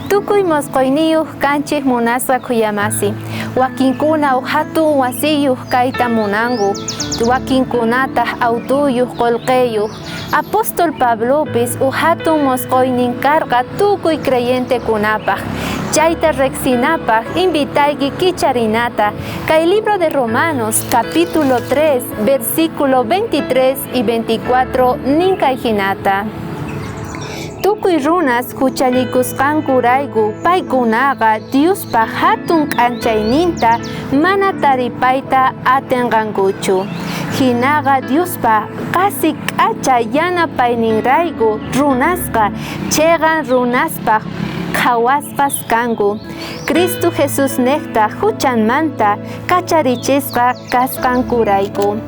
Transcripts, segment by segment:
Tukuy mosqoyniyuq kanchik munasqa khuyamasi. Wakinkuna uj hatun wasiyuq kayta munanku, wakinkunataq autoyuq, qolqeyuq. Apóstol Pablopis uj hatun mosqoynin karqa tukuy creyentekunapaj. Chayta rejsinapaj invitayki kicharinata kay libro de Romanos capítulo 3 versículo 23 y 24 nin kay jinata. Tukuy runas juchallikusqankurayku paykunaqa Diospa hatun k'anchayninta mana taripayta atenqankuchu. Jinaqa Diospa qhasi k'acha yanapayninrayku runasqa cheqan runaspaj qhawasqas kanku, Cristo Jesusnejta juchanmanta kacharichisqa kasqankurayku.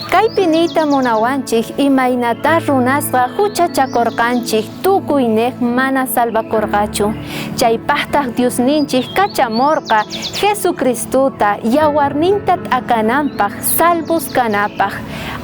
Kaypi niyta munawanchej imaynatá runasqa juchachakorqanchej tukuynej mana salvakorqachu. Chaypajtaj Diosninchej kachamorqa Jesucristota yawarninta t'akananpaj, salvos kanapaj.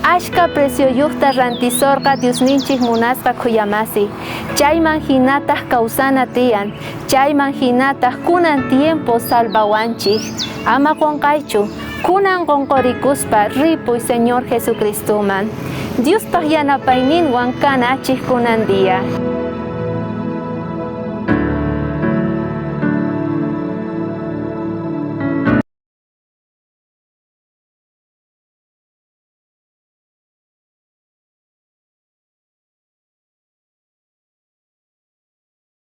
Ashkha precioyojta rantisorqa Diosninchej munasqa khuyamasi. Chayman jinataj kawsana tiyan, chayman jinataj kunan tiempo salvawanchej. Ama qonqaychu, kunan qonqorikuspa ripuy Señor Jesucristoman. Diospaj yanapayninwan kanachej kunan día.